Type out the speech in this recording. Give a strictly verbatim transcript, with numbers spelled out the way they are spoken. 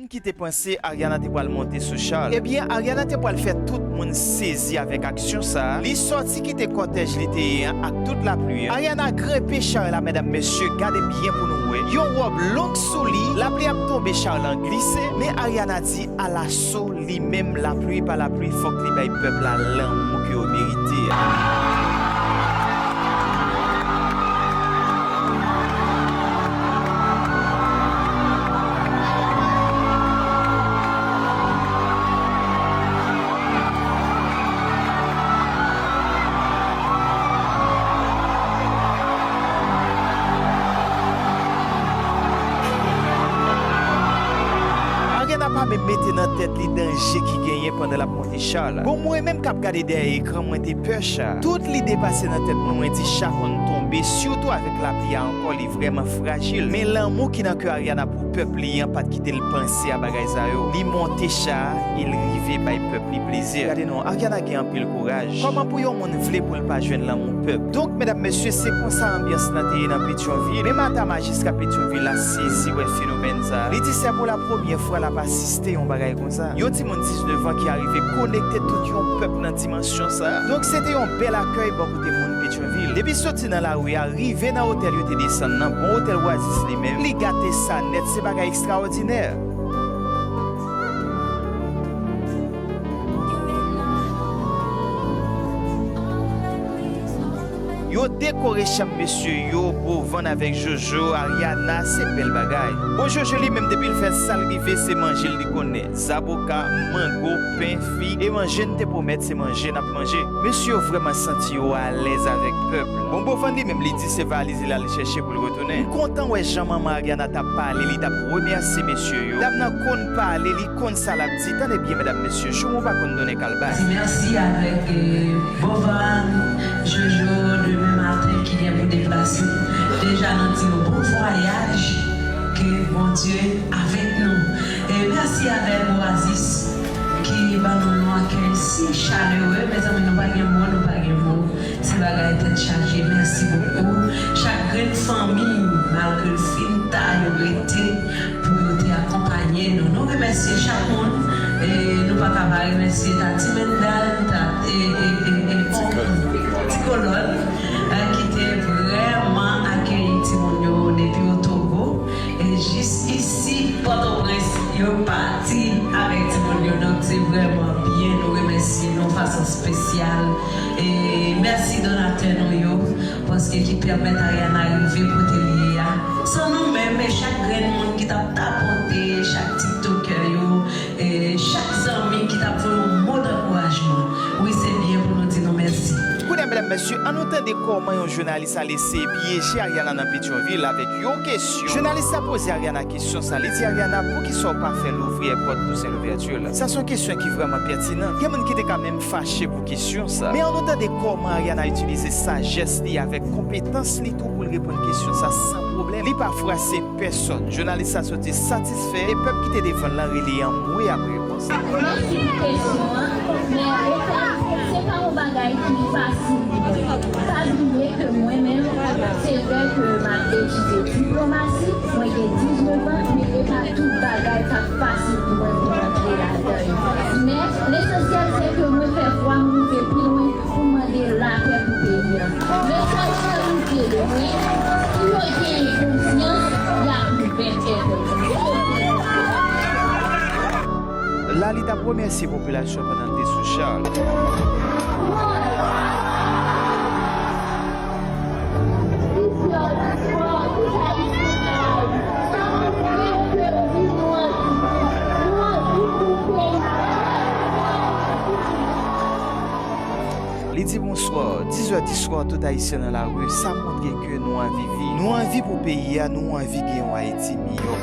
ki te panse Ariana te pral monte sou cha l. Ebyen, Ariana te pral fè tout moun sezi avèk aksyon sa a. Li sòti kite kòtèj li te ye an ak tout lapli a. Ariana grenpe cha l la, medam, mesye, gade byen pou nou wè. Yon wòb long sou li, lapli ap tonbe, cha l lan glise, men Ariana di alaso, li menm, lapli pa lapli, fòk li bay pèp la lanmou ke yo merite a. Ariana pa menm mete nan tèt li danje ki genyen pandan l ap monte cha la. Bon, mwen menm k ap gade dèyè ekran, mwen te pè cha. Tout lide pase nan tèt mwen, mwen di cha konn tonbe, sitou avèk lapli a ankò, li vrèman frajil. Men lanmou ki nan kè Ariana pou pèp li an pa t kite l panse a bagay sa yo. Li monte cha a e l rive bay pèp li plezi. Gade non, Ariana gen anpil kouraj. Kòman pou yon moun vle pou l pa jwenn lanmou pèp? Donk, medam, mesye, se konsa anbyans lan te ye nan Petyonvil. Menm Atama jiska Petyonvil la sezi wè fenomèn sa a. Li di se pou la premyè fwa l ap asiste yon bagay konsa. Yon timoun diznèf an ki arive konekte tout yon pèp nan dimansyon sa a. Donk, se te yon bèl akèy bò kote moun Petyonvil. Depi soti nan lari a, rive nan otèl yo te desann nan, bon, otèl Oasis li menm, li gate sa nèt, se bagay ekstraòdinè. Yo dekore chanm mesye yo, Bovan avèk Jojo, Ariana, se bèl bagay. Bon, Jojo li menm, depi l fè sa l rive, se manje l li konnen. Zaboka, mango, pen, fig, e manje n te pwomèt, se manje n ap manje. Mesye yo vrèman santi yo alèz avèk pèp la. Bon, Bovan li menm, li di se valiz li l al chèche pou l retounen. M kontan wè jan manman Ariana t ap pale, li t ap remèsye mesye yo. Dam nan konn pale, li konn sa l ap di. Tande byen, medam, mesye, choumo pa konn donnen kalbas. Di mèsi avèk, eh, Bovan, Jojo, demen maten ki gen pou deplase. Deja, nou di yo bon vwayaj, ke Bondye avèk nou. E mèsi avèk Oasis ki ban nou yon akèy si chalere. Mezanmi, nou pa gen mo, nou pa gen mo. Se bagay tèt chaje. Mèsi bokou. Chak grenn fanmi, malgre l fin ta, yo rete pou yo te akonpaye nou. Nou remèsye chak moun. E nou pa ka pa remèsye Tati Mendal, ta, e, e, e, e, Ti Kolòn, e, ki te vrèman akeyi timoun yo depi Otogo. E jis isi, Pòtoprens, yo pati avèk timoun yo. Donk, se vrèman byen, nou remèsye nou fason espesyal. E mèsi donatè nou yo, paske ki pèmèt Ariana rive kote l ye a. San nou menm, e chak grenn moun ki t ap tapote, chak tiktokè yo, e chak zanmi ki t ap voye yon mo dankourajman. Wi, se byen pou nou di nou mèsi. Kounye a, medam, mesye, ann nou tande kòman yon jounalis ale eseye pyeje Ariana nan Petyonvil avèk yon kesyon. Jounalis la poze Ariana kesyon sa, li di Ariana, poukisa w pa fè louvri èpòt pou Sen Louvèti la? Sa se yon kesyon ki vrèman pètinan. Gen moun ki te ka menm fache pou kesyon sa. Men ann nou tande kòman Ariana itilize sajès li avèk konpetans li tou pou l reponn kesyon sa san pwoblèm. Li pa fwase pèsòn. Jounalis la soti satisfè e pèp ki te devan l lan rele anmwe apre. Mèsi pou kesyon an, men ofèt, se pa yon bagay ki fasil pou mwen. Pa bliye ke mwen menm, se vrè ke m ap etidye diplomasi, mwen gen diznèf an, men e pa tout bagay k ap fasil pou mwen pou m antre ladan yo. Men, lesansyèl, se ke mwen fè vwa m rive pi lwen pou mande lapè pou peyi a. Mesaj sa rive lwen, pou yo genyen konfyans, y ap ouvè kè yo. La, li t ap remèsye popilasyon pandan l te sou cha l. Li di bonswa, diz è di swa, tout Ayisyen nan lari, sa montre ke nou anvi viv. Nou anvi pou peyi a, nou anvi gen yon Ayiti miyò.